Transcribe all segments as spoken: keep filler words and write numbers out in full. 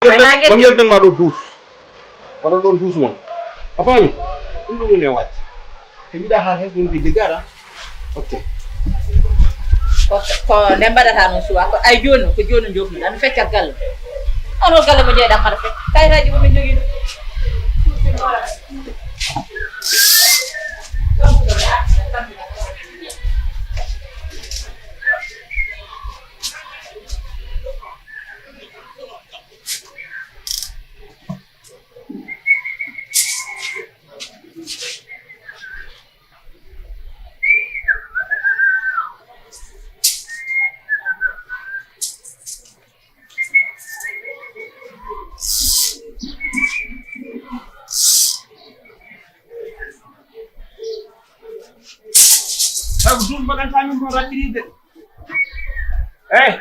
Ko yaltani ma ɗo duus. Wala ɗon duus mon. A faami? Ɗum ɗum ne wacce. Te mbiɗa haa heen ɗum ɓe jiggaɗa. Ok. Ko, ko nde mbaɗata noon suwa ko ay jooni noon, ko jooni joofnuɗa mi feccat galle. Ano galle mo jeyɗa mbaɗa fecc. Kayitaaji ko min jogii ɗum. Taw ko duus mbaɗanta min ɗon raɓɓiɗi de. Eyi,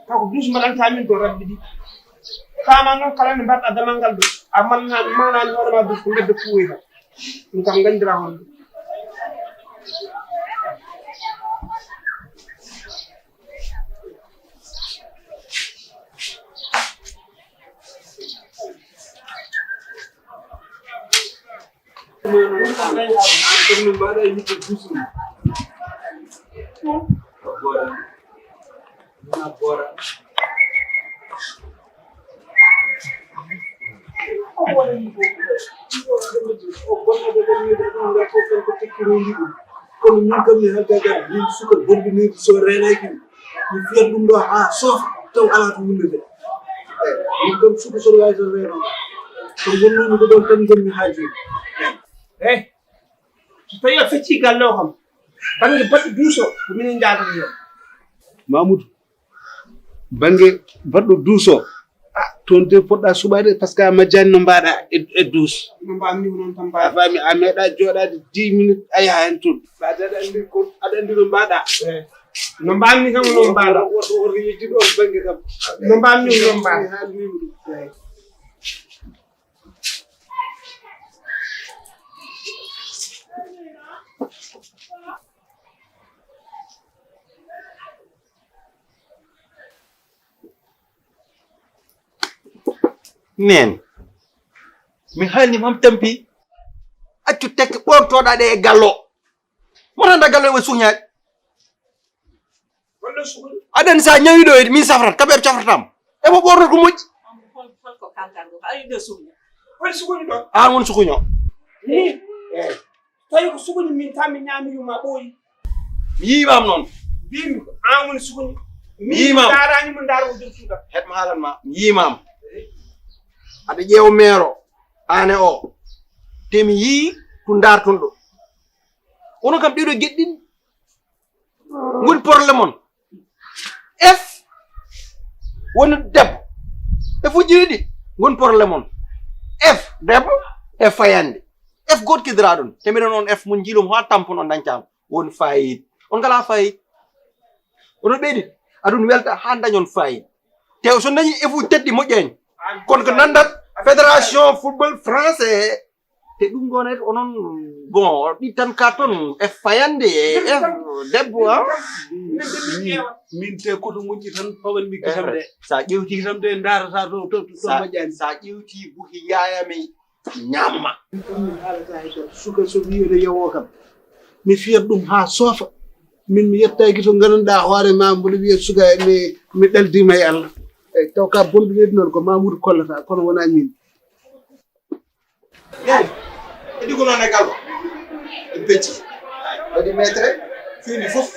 taw ko duus mbaɗanta min ɗon raɓɓiɗi. Faama noon kala nde mbaɗɗa damal ngal ɗo, a manna-, manani hoore ma duus ko mbedda puwoyta. Ɗum kam nganndiraa hon ɗum. Kono min kam mi haltagani min suka bonɗinirɗi so reenaki mi fiyat ɗum ɗo haa soofa taw alaa to wullude. Eyi, min kam suka soɗo waawi tan reenoo. Ko ngonnoomi ko ɗoon tan ngonmi haa jooni. Eyi, so tawii a feccii galle o kam, bannge baɗɗo duus o, ko minen njaadata heen. Mamoudou, bannge baɗɗo duus o, ah, toon de poɗɗa suɓaade, par ce que a majjaani no mbaɗa e, e duus. No mbaɗmi noon tan mbaɗa. A faami, a meeɗa jooɗaade dix minutes, a yaha heen toon. Mbaɗa aɗa anndi ko, aɗa anndi no mbaɗa. Eyi. No mbaɗmi kam no mbaɗa. Woto, woto, woto yejjit oon bannge kam. No mbaɗmi no mbaɗa. Eyi. Neen, mi haalni mam tampi. Accu tekke ɓortoɗa ɗe e gallo. Mo tan da gallo e suñaade. Aɗa anndi so a ñawi ɗo e min safrat, kaɓe cafratam. E mo ɓornot ko moƴƴi. Hol, hol ko kalkan ɗo? Aɗa yiɗi sukuño? Hol sukuño ɗo? Aan won sukuño. Eyi. Tawi ko sukuño min tan mi ñaami yuma ɓooyi. Mi yiimaam noon. Mbimi ko aan woni sukuño. Mi yiimaam. Ndaaraani mo ndaara o nder suuda. Het mo haalan ma. Mi yiimaam. Aɗa ƴeewa meero. Aane o. Te mi yii ko ndaarton ɗo. Onon kam ɗiɗo geɗɗin. Ngoni problème on. F woni debbo. F uji ɗiɗi ngoni problème on. F debbo, F fayande. F goto kidiraɗon. Te miɗen on F mo jiilom ha tampon on dañcama. Woni fayid. On ngala fayid. Onon ɓeydi. Aɗum welta ha dañon fayid. Te so dañi F uji teddi moƴƴani. Kono ko nandat Fédération Football Français. Te ɗum ɗon rek onon, bon, ɗi tan ka ton, F fayande, e F debbo, ha? Min, min te koto moƴƴi tan, pawan mi kisam de. Sa ƴewti kisam de, ndarata to, to, to, to moƴƴani. Sa ƴewti buki yayame ñamma. Min kam mi haalata hay goto. Suka so wiyo de yawo kam. Mi fiyat ɗum ha soofa. Min mi yettaki to ganduɗa hoore ma mboɗo wiya suka mi, mi ɗaldima e Allah. Eyyi, taw ka bonɗo ɓeydi noon ko Mamoudou kollata, kono wona min. Eyi, e ɗigo noon e gallo. En pecci. Waɗi maître, fini fof.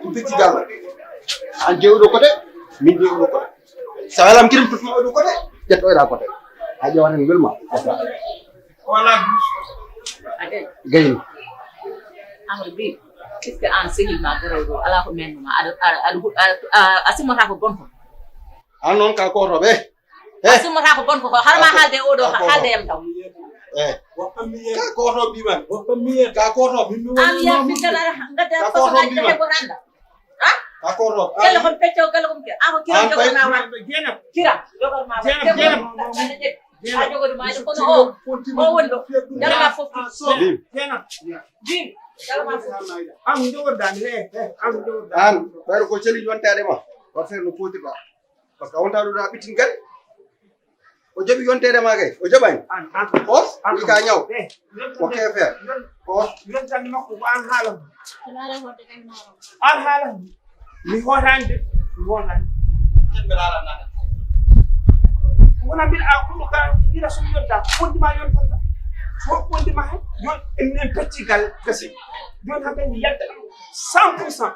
En pecci gallo. An jewɗo ko de. Min de oɗo kote. Sa welam kirim tutma oɗo kote. Ƴetta oɗa kote. A ƴewa tan welma. Wala. Gayni. Amadu bi. Est-ce que an sehil ma garaw ɗo ala ko mennu ma aɗa aɗa aɗa a simmata ko bonko? An noon ka kotoɓe. A simmata ko bonko ko har ma haalde e oɗo haalde yam taw. Eh. Ka koto mbiman. Ka koto. An ya fiddana gadda ko so gadda he ko randa. Ha? Ka koto. Gelle kon pecco gelle kon ke. Ako kiran jogor ma wa. Kiran jogor ma wa. A jogor ma ko no o. O wondo. Dala ma fof. Jim. Dala ma fof. Am jogor dan le. Am jogor dan. An ɓayro ko celi yontaade ma. Wa fer no potirɗa. Parce que a wonta ɗo ɗa ɓittin kadi. O jaɓi yonteede ma kay. O jaɓani. An an. Os wi ka ñaw. Eh. Ko kefer. Os. Yontande makko ko an haala. An haala. Mi hootani de. Mi hootani. Wona mbiɗa a ɗum ka mbiɗa somi yonta. Wondi ma yontanta. Wondi ma hen. Yon en en pecci gal gasi. Yon hankadi mi yalta. Cent pour cent.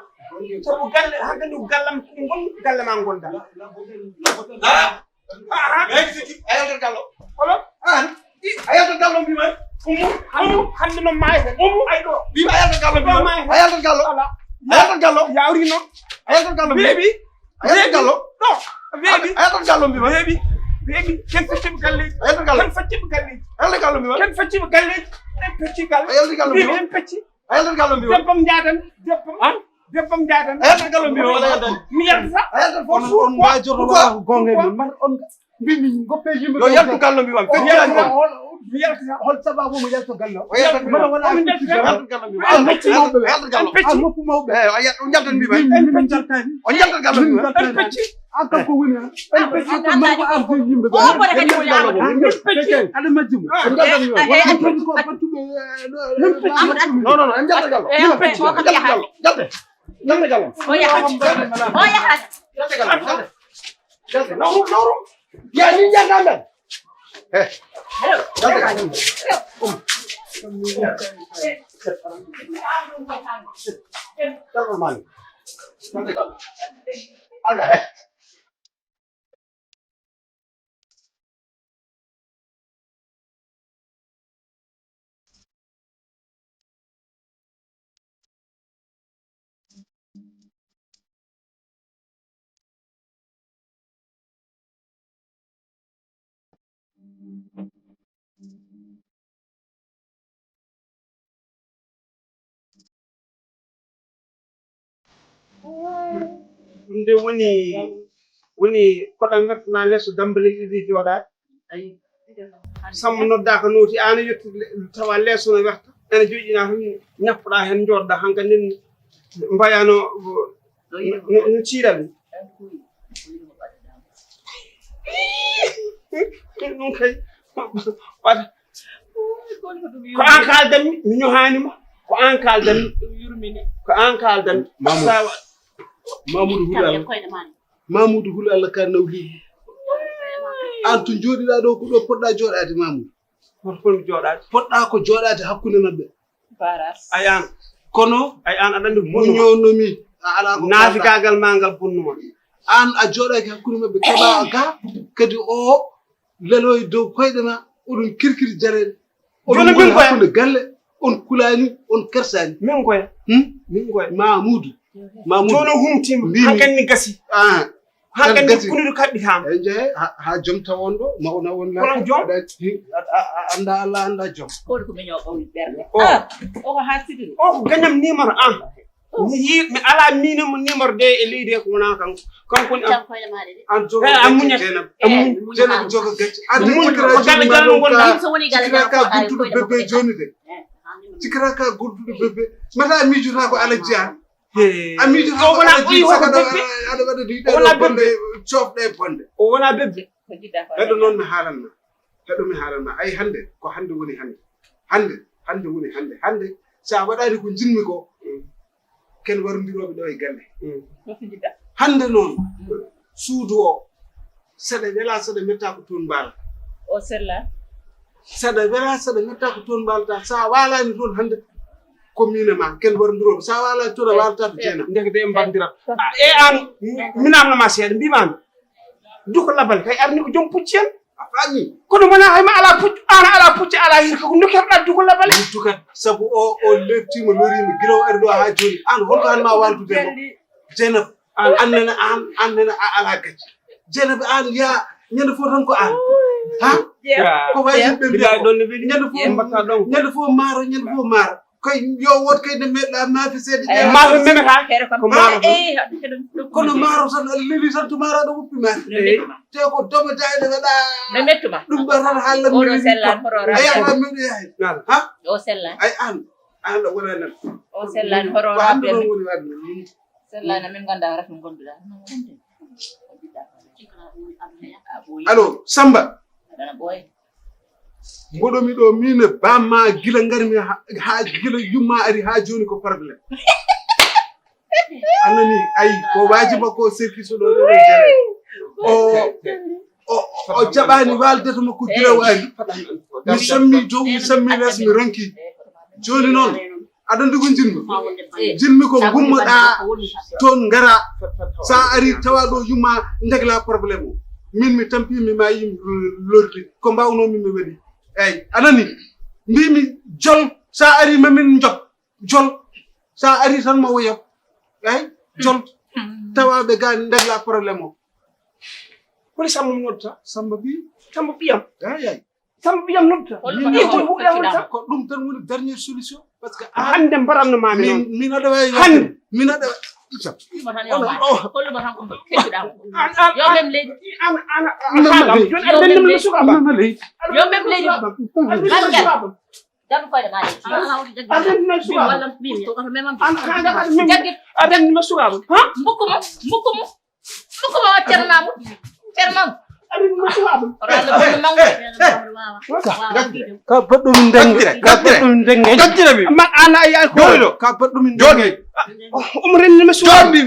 Sabu galle hankadi ko gallam ko ngon galle ma gonda. Ah, ah. Mais c'est qui? A yaltat gallo. Kono an. A yaltat gallo mbima. Umu, umu, hande no maay hen. Umu, ay ɗo. Mbima a yaltat gallo mbima. A yaltat gallo. Ala. A yaltat gallo. Yawri no. A yaltat gallo mbima. Baby. A yaltat gallo. Ɗo. Baby. A yaltat gallo mbima. Baby. Baby. Ken facciɓe galleji. A yaltat gallo. Ken facciɓe galleji. A yaltat gallo mbima. Ken facciɓe galleji. En pecci gallo. A yaltat gallo mbima. En pecci. A yaltat gallo mbima. Debbam jadan. Debbam. An. Debbam jadan. A yaltat gallo mbima wala yaltat. Mi yaltata. A yaltat force. On ba joto wala ko gonga min man on mbimi goppe yimbe. Yo yaltu gallo mbima. Fecci an. Mi yaltata. Hol sababu mo yalto gallo? O yaltat mbima. Mana wala. Yaltat gallo mbima. An moppu mawɓe. Yaltat gallo. An moppu mawɓe. Eh, o yaltat mbima. En pecci. O yaltat gallo mbima. En pecci. An kanko woni an. En pecci ko mawɓe arde yimɓe ɓe. O ko reke ko yalto. Aɗa majjum. En jaltan yo. En pecci ko battuɓe. Non, non, non, en jaltan gallo. En pecci. En jaltan gallo. Jalte. Jalte gallo. O yahat. O yahat. Jalte gallo. Jalte. Jalte. Nawru, nawru. Ya ni janta men. Eh. Jalte gallo. Um. Jalte man. Jalte gallo. Ɗum de woni woni koɗa wertana leeso dambale ɗiɗi jooɗaade. Sammo noddaaka nooti aan a yettude tawa leeso no werta ene joƴƴina tan ñappoɗa heen njoɗɗa hankadi nden mbayano no ciiral ni. Ɗum kay waɗa. Ko an kaaldanmi mi ñohaanima. Ko an kaaldanmi. Ko an kaaldanmi. Mamoudou hulaal. Mamoudou hulaal ka nawli. An to jooɗiɗa ɗo ko ɗo poɗɗa jooɗaade Mamoudou. Hoto foti jooɗaade. Poɗɗa ko jooɗaade hakkunde maɓɓe. Ay an. Kono ay an aɗa anndi muñonomi a ala ko naafikaagal ma ngal bonnuma. An a jooɗaaki hakkunde maɓɓe keɓa ga kadi o leloy dow koyɗe ma oɗon kirkiri jareɗe. Oɗon ngoni hakkunde galle on kulaani on kersaani. Min koye. Hmm? Min koye. Mamoudou. Mamoudou. Jono humtima hakan ni gasi. Ah. Hakan ni kuniru kaɓɓitama. En jehe ha jom tawon ɗo mawna won la. Kono jom. Anda Allah anda jom. Ko ko min o ɓawi ɓerde. Ah, o ko ha sidiri. O ko gañam numéro an. Mi yi mi ala mine mo numéro de e leydi ko wona kanko. Kanko ni an jogo gacce jenab. Jenab jogo gacce. Ade mun ko galle galle ngon. Ka gudduɗo bebbe joni de. Cikira ka gudduɗo bebbe. Mata miijota ko ala jiya. A miijota ko ala jiya saka aɗa waɗa diɗa bonde. Cofɗe bonde. O wona bebbe. Heɗo noon mi haalanma. Heɗo mi haalanma. Ay hande ko hande woni hande. Hande hande woni hande. Hande sa waɗani ko jinmi ko. Ken warondirooɓe ɗo e galle. Hannde noon suudu o saɗa wela saɗa metta ko toon mbaala. O sella. Saɗa wela saɗa metta ko toon mbaalata sa waalani toon hannde. Ko min e ma, ken war nduro. Sa wala to da wala ta jena. Ndeke de mbandirat. E an, mi namno ma seeɗa, mbimami. Duko labal, kay arni ko joom pucci en. A faami? Kono wona hay ma ala pucci, an ala pucci, ala hirka, ko nokki heɓɗa duko labal. Duka, sabu o, o leptima, lorima, gila o ari ɗo ha joni. An, holko an ma waldude mo? Jenab, an, an nana, an, an nana a ala gacce. Jenab, an, ya, ñande fof tan ko an. Ha? Ko waji ɓe mbiya ɗon ne weli. Ñande fof, ñande fof maaro, ñande fof maaro. Koy yo wot kay ne meɗɗa maafe seeɗa. Maafe memata. Ko maaro tan. Kono maaro tan, a leli tan to maaro ɗo woppi maafe. Te ko doma dayde waɗa. No mettuma. Ɗum ba tan halla mi. Oɗo sellan horo. A yaha meɗo yahay. Ha? O sellan. Ay an. An ɗo wona nan. O sellan horo. Ko hande ɗon woni wadde. Sellan min ganda rafin gonduɗa. Allo, Samba. Mboɗo mi ɗo min e bamma gila ngarmi ha, ha gila yumma ari ha joni ko problème. Anani ay ko waji makko serki so ɗo ɗo jere. O o o jaɓani waldata makko gila wari. Mi sammi dow mi sammi les mi ronki. Joni noon. Aɗa ndugu jinmi jinmi ko gummoɗa toon ngara. Sa ari tawa ɗo yumma ndegla problème o min mi tampi mi mayi lordi ko mbawnomi mi waɗi. Eyyi anani mbimi jol sa ari mamin job jol sa ari tan ma woyam. Eyyi jol tawa ɓe ga ndegla problème o. Koni Samba mo noddata? Samba bi. Samba ɓiyam. Eyyi eyyi. Samba ɓiyam nodda. Hollumo tan ko ɗum tan woni dernière solution. Parce que hande mbaranno mami noon. Min aɗa wawi hande min aɗa. Hollumo tan ko keccuɗa ko. Yo mem leydi. An an an. Joni aɗa ɓenndam no suka ba. Yo mem leydi. Ɓangal. Dabu koyɗe ma leydi. Aɗa ɓenndam no suka ba. An an. Aɗa ɓenndam no suka ba. Ha? Mbukku mo mbukku mo. Ɗum ko wawa Ceerno Mamoudou. Ceerno Mamoudou. Amin mo suwa ɗum. Oto Allah bonu mangu. Ka baɗɗo min denge. Ka baɗɗo min denge. Gaddira mi. Ma ana ay ay ko. Jooɗo ka baɗɗo min denge. Umren ni ma suwa. Jooɗi.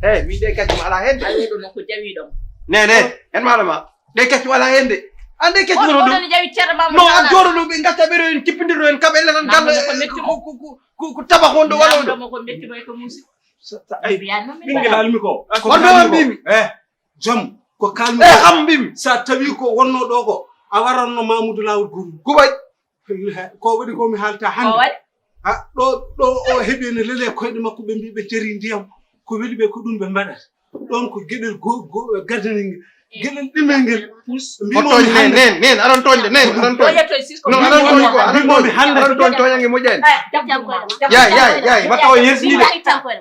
Hey, min de kadi ma ala hen. Ay ɗum ko jawi ɗum. Ne ne, en malama. De kadi wala hen de. An de kadi wono ɗum. Jawi Ceerno Mamoudou. No an jooɗo ɗum ɓe gatta ɓe ɗo en tippindirɗo en kaɓe lan galle. Ko ko ko tabak wonɗo wala ɗum. Ko metti mo ko musi. Ɓinngel almi ko. Wonno on mbimi. Eh, jom ko kalmi. Eh, xam mbimi. Sa tawi ko wonno ɗo ko a waranno Mamoudou Lawol Guru. Gubay. Ko waɗi ko mi haalta hannde. A ɗo ɗo o heɓi ene lele koyɗe makko ɓe mbi ɓe jari ndiyam ko weli ɓe ko ɗum ɓe mbaɗata. Ɗon ko geɗel gardani ngel geɗel ɗimel ngel. Mbimomi hannde nen nen aɗon toñde nen aɗon toñde. Non aɗon toñi ko aɗon toñi hannde aɗon toñi toñange moƴƴani. Yaay yaay yaay mata o yersnide.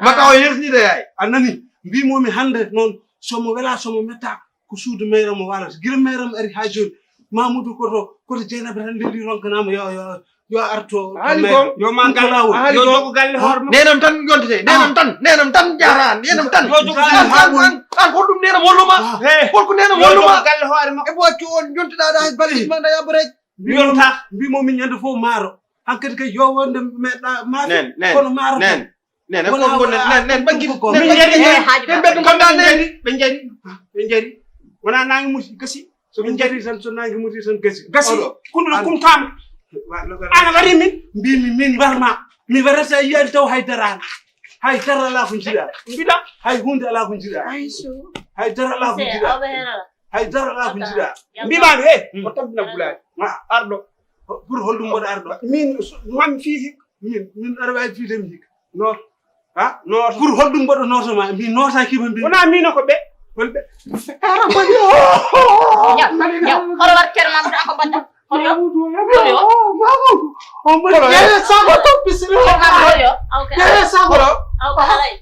Mata o yersnide yaay. A nani mbimomi hannde noon somo wela somo metta ko suudu mayram o walata gila mayram ari ha joni. Mamoudou koto koto jeynaba tan leli ronkanama yo yo yo arto. Haali ko yo ma gal lawol yo jogo galle hoore mum. Nenam tan yontete nenam tan nenam tan jara nenam tan. Yo jogo galle hoore mum. An ko ɗum nenam holluma. Holko nenam holluma galle hoore mum. E bo accu on jontiɗa da balisma da yaborej. Yonta mbimo min ñande fof maaro. Hankadi kay yo wonde meɗɗa maaro. Nen nen kono maaro nen. Nene ko ngon nen nen ɓe jiɗi ko min jari ɓe ɓe ɗum kam dal neni ɓe jari ɓe jari. Wona nangi muti gasi so min jari tan so nangi muti tan gasi gasi. Kunduɗo kumtama. Ana wari min mbimi min warma mi warata yiyani taw hay dara. Hay dara ala ko jiɗa mbiɗa hay hunde ala ko jiɗa. Hay dara ala ko jiɗa. Hay dara ala ko jiɗa. Mbimami he o tampina gulaɗi arɗo. Pour holɗum mboɗo arɗo min man fii min min aɗa wawi fiide mi hikka noto. Ha noto pour holɗum mboɗo noto ma min notaki ma mbi wona mino ko ɓe holɓe. Ara mbaɗi o ñaw ñaw hoto war ceerno mamoudou ako mbaɗɗa hoto. Mamoudou mamoudou o mbaɗi ƴeewe sago to pisiri o ƴeewe sago. Awka alay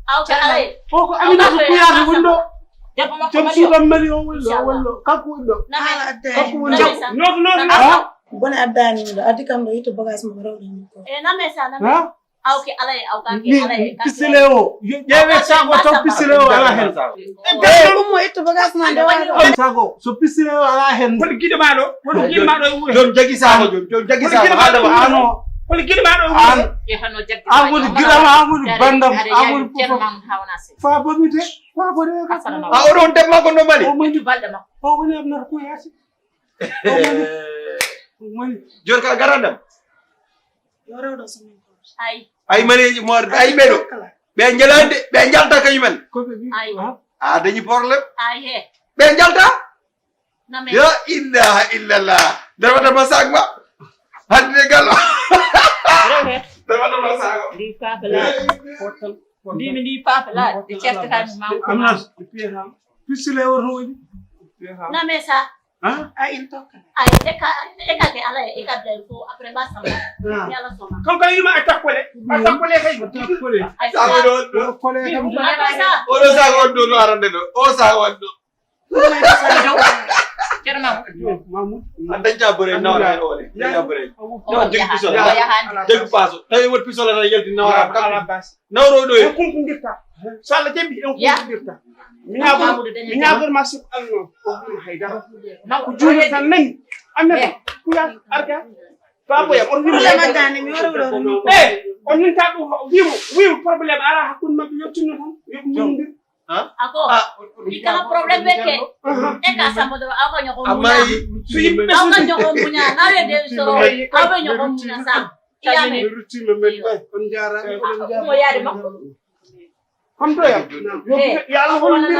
awka alay koko aminata kuyata wonɗo. Debbo makko joom suuɗam mari o wonɗo wonɗo kanko wonɗo. Kanko wonɗo. Noto noto. Bone addani mi ɗo addi kam ɗo yitto bagage mo rewɗo min ko. E name sa name. Ha? Awke alay awkake alay pisile o ƴeewe sago taw pisile o ala hen. Ummo itto bagage ma nde waɗo sago so pisile o ala hen. Woni giɗo ma ɗo woni giɗo ma ɗo e wuro. Jom jagi sago jom jom jagi sago adama ano. Woni giɗo ma ɗo e wuro. An woni giɗam an woni bandam an woni fof. Fa bonite fa bone. A oɗon debma ko no mali. O mani balɗe makko o woni am nata ko yaasi. Joni ka garandam. Yo rewɗo so min ko. Ay. Ay maleeji moorde, ay ɓeɗo. Ɓe njalande, ɓe njalta kañumen. Ko ɓe wi. Ay. A dañi problème. Ay he. Ɓe njalta. Name. Ya ilaha illallah. Dama dama sagma. Hande galo. Dama dama sagma. Ndi papa la. Ndi mi ndi papa la. Di certa kan ma. Amnas. Pisile o roodi. Name sa. Hein? A in tokka. Ay, eka, eka ke ala, eka bel ko après ba sama. Ah. Yalla sama. Kon kay yuma a takkole. A takkole kay. A takkole. Ay, sa o do. O kole kam. Ay, sa. O do sa o do no arande do. O sa o do. Cerno. Mamoud. A dañta bëre nawra o le. Dañta bëre. No, dégg pistolet. Dégg paso. Tawi wot pistolet na yelti nawra. Ala bas. Nawro do. Ko kumpu ngirta. So Allah jaɓi en ko Ya. Firta. Mi ñaagor, Mamoudou Daniel mi ñaagor ma suk alno. O ɗum haydara. Ko juuno tan nani. Amen. Kuya arga. Babo ya, on wima. Problème dani mi wara wala. Eh, on ninta ɗum wimo, wimo problème ala hakkunde maɓɓe yottinno tan. Yo ɗum yondir. Ako. Ikana problème be ke. Eka samodoro ako ñoko muña. Amma so yimɓe ako ñoko muña. Na le de soro. Ako ñoko muña sa. Iyame. Rutima men. On jara. Mo yaade makko. Kam to yam. Yo Allah hollindire.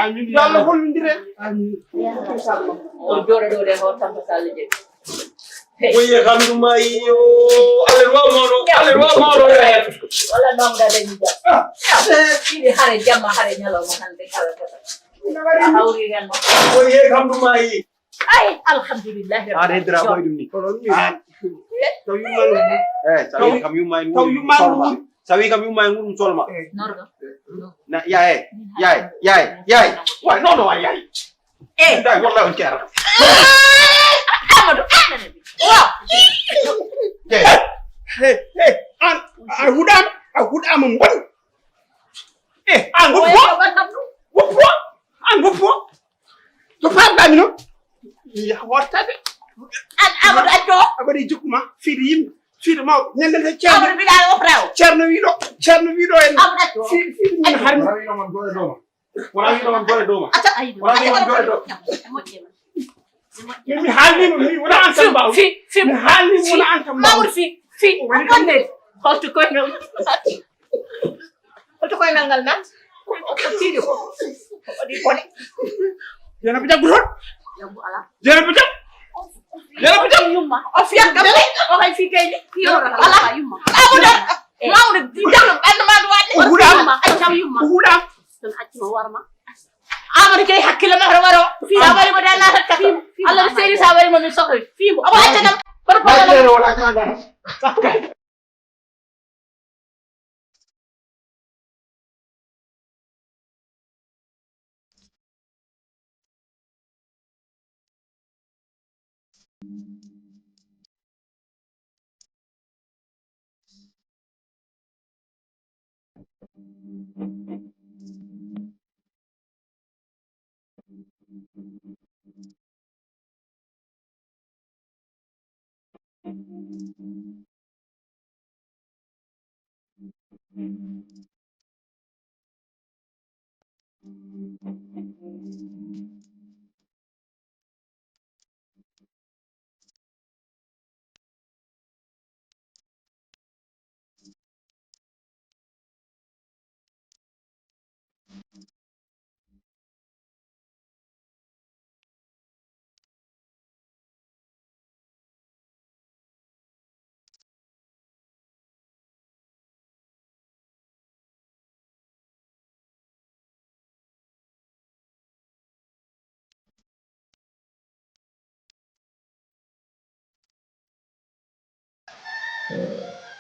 Amin. Yo Allah hollindire. Amin. O jooɗo ɗo de ko Samba Sall je. Oye kam ɗum ayi yo. Allah wa mono. Allah wa mono. Wala non da de ni da. Ini hare jamma hare nyalo mo hande kala kala. Hawri ren mo. Oye kam ɗum ayi. Ay, alhamdulillahi. An heddira koye ɗum ni. Kono mi taw yumma ɗum. Eh, tawi kam yumma en taw yumma ɗum. Tawi kam yumma en ɗum solma. Norga. Na yaye, yaye, yaye, yaye. Wa non non yaye. Eh, dai wallahi on kera. Amadou. Wa. Eh. Hey, hey, an a hudam, a hudam mbon. Eh, an woppo. Woppo. An woppo. To pamɗami noon mi yaha wortade. An Amadou acco. A waɗi jikku ma fiide yimɓe fiide mawɓe ñande nde ceerno. Amadou mbiɗa o praw. Ceerno wiɗo ceerno wiɗo en. Amadou acco. Fiide fiide min harmi. Wona wiɗo man gore dooma. Wona wiɗo man gore dooma. Acca. Wona wiɗo man gore dooma. Moƴƴe ma. Min mi haalnima mi wona an tan mbaw. Fi fi mi haalnima wona an tan mbaw. Mawr fi fi. Holto koyngal. Holto koyngal ngal nat? Ko tiiɗi ko. Ko waɗi bone. Jeenaba jaggu toon. Jaggu ala. Jeenaba jaggu. Jeenaba jaggu. Yumma. O fiya kam. O kay fi kay ni. Yoro ala yumma. Amuda. Mawde jalo ɓandu ma duwaɗe. O huɗama. Ay taw yumma. O huɗama. Tan accu ma warma. Amadou kay hakkille ma waro. Fi sa wari mo dalla hakka. Allah seri sa wari mo min sokri. Fi mo. O acca kam. Wala kala.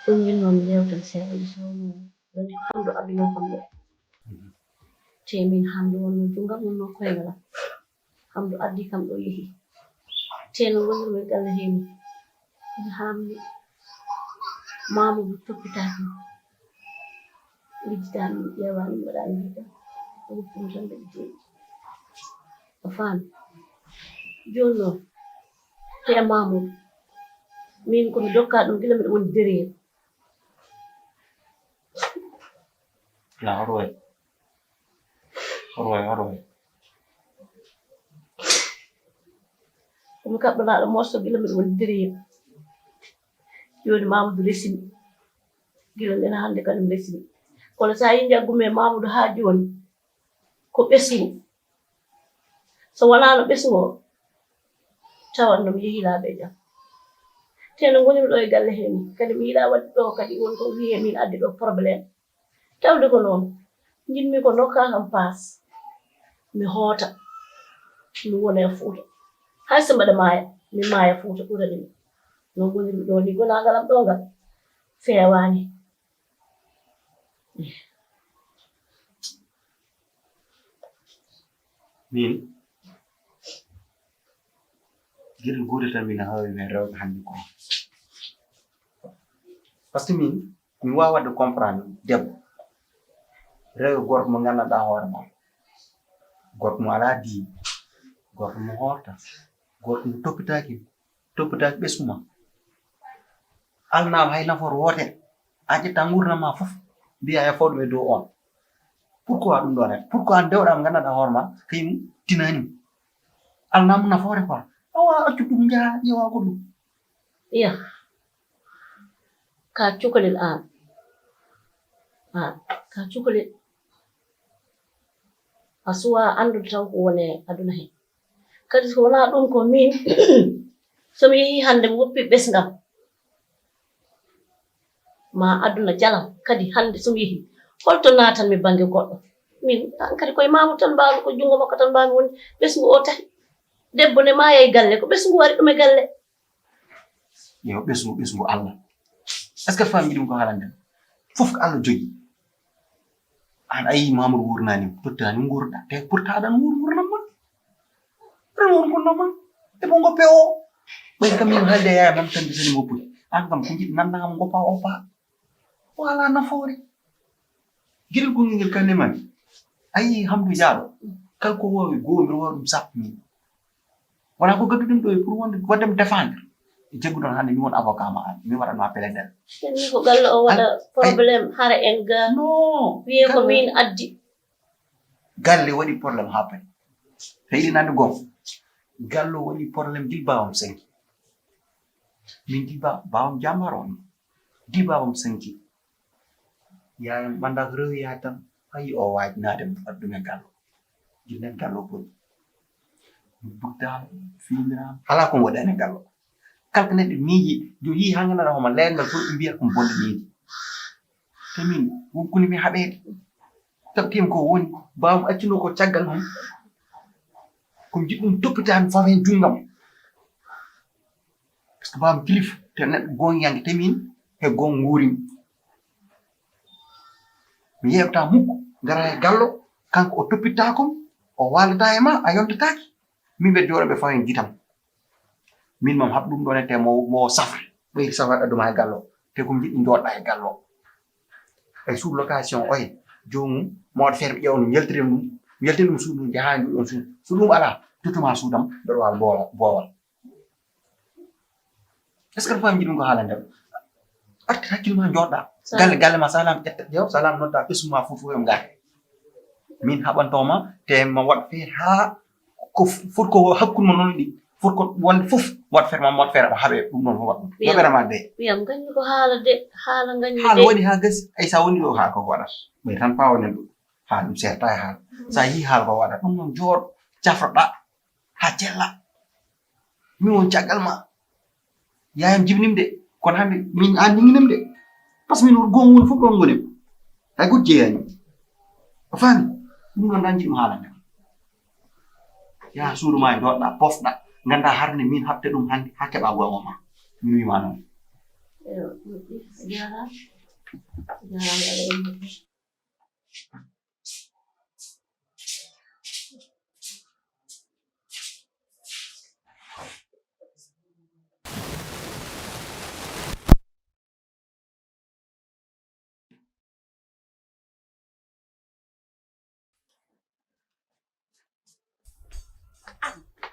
Ɗum min noon yewtan seeɗa nde sowno woni kam ɗo aduna kam ɗo. Te min hannde wonno junngam wonno koyngal am. Kam ɗo addi kam ɗo yehi. Te no wonno min galle heen. Ina haamni maamu toppitaaki. Lijjitaani, ƴeewaani, waɗaani hikka. Ko ɗum tan ɓe jeyi. A faami? Jooni noon, te maamu, min ko mi dokka ɗum gila miɗo woni derrière. Na, hoto wayi? Hoto wayi, hoto wayi? Ko mi kaɓɓanaaɗo morso gila miɗo woni derrière. Jooni Mamadou resimi. Gila ndena hannde kadi mi resimi. Kono so a yii njaggumi e Mamadou haa jooni, ko ɓesngu. So wonaano ɓesngu o, tawanno mi yehii laabi e jam. Te no ngonirmi ɗo e galle hee nii, kadi mi yiɗaa waɗde ɗo kadi won ko wiyee min addi ɗo problème. Tawde ko noon, njiɗmi ko ndokkaa kam paas, mi hoota, mi wona e Fuuta. Hay so mbaɗa maaya, mi maaya Fuuta ɓurani mi. Noon ngonirmi ɗo nii, gonaangal am ɗo ngal feewaani. Min, geɗel gootel tan min haawi men rewɓe hannde ko. Parce que min, mi waawa waɗde comprendre debbo, rewɓe gorko mo nganndanɗaa hoore ma, gorko mo alaa diine, gorko mo hoorta, gorko mo toppitaaki, toppitaaki ɓesngu ma. Alanaama hay nafoore wootere, a ƴetta nguurndam ma fof, mbiya e fawɗum e dow on. Pourquoi ɗum ɗo nati? Pourquoi ndewɗaa mo nganndanɗaa hoore ma, kañum tinaani mo? Alanaama nafoore quoi. Awa accu ɗum njaha ƴeewa ko ɗum. Iya, ka cukalel aan. Aan, ka cukalel. A suwaa anndude taw ko woni e aduna hee. Kadi so wonaa ɗum ko miin, so mi yehii hannde mi woppi ɓesngam, ma aduna jalam. Kadi hannde so mi yehii, holto naatanmi bannge goɗɗo? Min, aan kadi koye Mamoudou tan mbaawmi, ko junngo makko tan mbaawmi wonde, ɓesngu o tahi. Debbo ne maaya e galle, ko ɓesngu waɗi ɗum e galle. Yo ɓesngu, ɓesngu Allah. Est-ce que famille ɗum ko haalande? Fof ko Allah jogi. An ayi Mamoudou wurnani, tottani ngurda. Te pourtant aɗan wur wurnam ma. Ɗan wur ngurnam ma. E bo ngoppe o. Ɓay kam min halde yaya mam tan bisani mo puti. An kam ko jiɗi nanda kam ngoppa o pa. Wala nafoore. Giɗel gongel ngel kande man. Ayi Hamdou Diallo. Kal ko wowi gomir wo ɗum sappo min. Wona ko gadduɗen ɗo e pour wonde waddem défendre. E jagguɗon hannde mi won avocat ma an mi waɗanma plaider. Tenni ko galle o waɗa problème hara en ga. No. Wiye ko min addi. Galle waɗi problème ha pay. Heyɗi nande gom. Galle waɗi problème gil bawam senki. Min gil bawam jambar on. Gil bawam senki. Yaayam ɓannda ko rewi yaade tan, hay o waaj naade mo waɗa ɗum e gallo. Jinnen gallo boni. Mi bugdaama, fiiniraama, alaa ko mi waɗaani e gallo. Kala ko neɗɗo miiji, yo yii haa nganndanɗaa homo leyal ngal fof ɓe mbiyata ko mi bonɗo miiji. Te min, wonkuni mi haɓeede. Tabtiim ko woni, baawam accunoo ko caggal mum. Ko mi jiɗɗum toppitaami fawa heen junngam. Parce que baawam kilifa te neɗɗo goongiyanke te min he goon nguurim. Mi yeewta mukko ngara he gallo kanko o toppittaako o waalata e ma a yontataaki min mbeɗa jooɗo ɓe fawen gitam min mam haɓ ɗum ɗon ete mo mo safre ɓeyri safre aduma he gallo te ko jiɗɗi jooɗɗa he gallo ay suudu location oye joomum mo waɗa feere ɓe ƴeewa ɗum yaltiri ɗum yaltiri ɗum suudu njaha ndu ɗon suudu so ɗum alaa tottuma suudam mbeɗa waawa boowal boowal est ce que aɗa faami jiɗum ko haalande ɗo artir hakkille ma jooɗɗa galle galle ma salam ƴetta ƴeew salam nodda ɓesgu ma fof fof em gaare min haɓantoma te ma waɗ feere ha ko foti ko hakkude ma noon ɗi foti ko wonde fof waɗ feere ma waɗ feere ma haɓe ɗum ɗon fof waɗ ɗum yoɓere ma de wiyam gañi ko haala de haala gañi haala waɗi ha gasi ay sa woni ɗo ha koko waɗat ɓay tan pawonen ɗum ha ɗum serta e haala sa yi haala ko waɗat ɗum noon jooɗo cafroɗa ha cella min won caggal ma yayam jibinimi de kono hande min an ninginami de par ce que min won goon woni fof ɗon gonim hay goto jeeyani a faami ɗum ɗon ɗan jiɗum haalande yaha suudu ma jooɗɗa pofɗa ganda harde min haɓte ɗum hande ha keɓa goongo ma min wima noon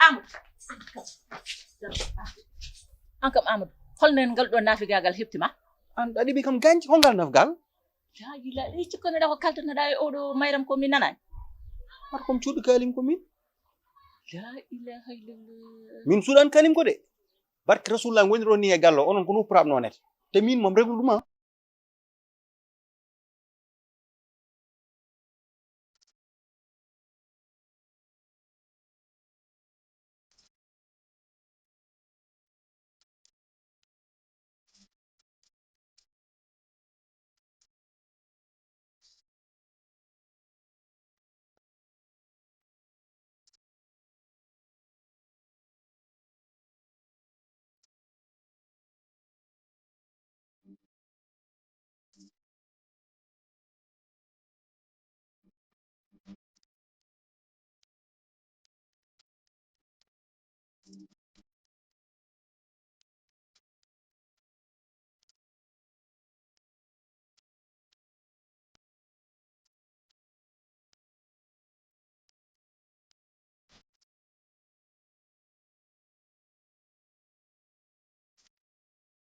Amadou an kam Amadou holno en ngal ɗo nafigagal heɓti ma an a ɗiɓi kam ganji hongal nafgal laaji laaɗi cikkanoɗa ko kaltanoɗa e oɗo mayram ko mi nanani har kom cuuɗi kalim ko min la ilaha illallah min suuɗan kalim ko de barke rasulullah woniro ni e gallo onon ko nuppuramno nete Te min mam reglu ɗuma.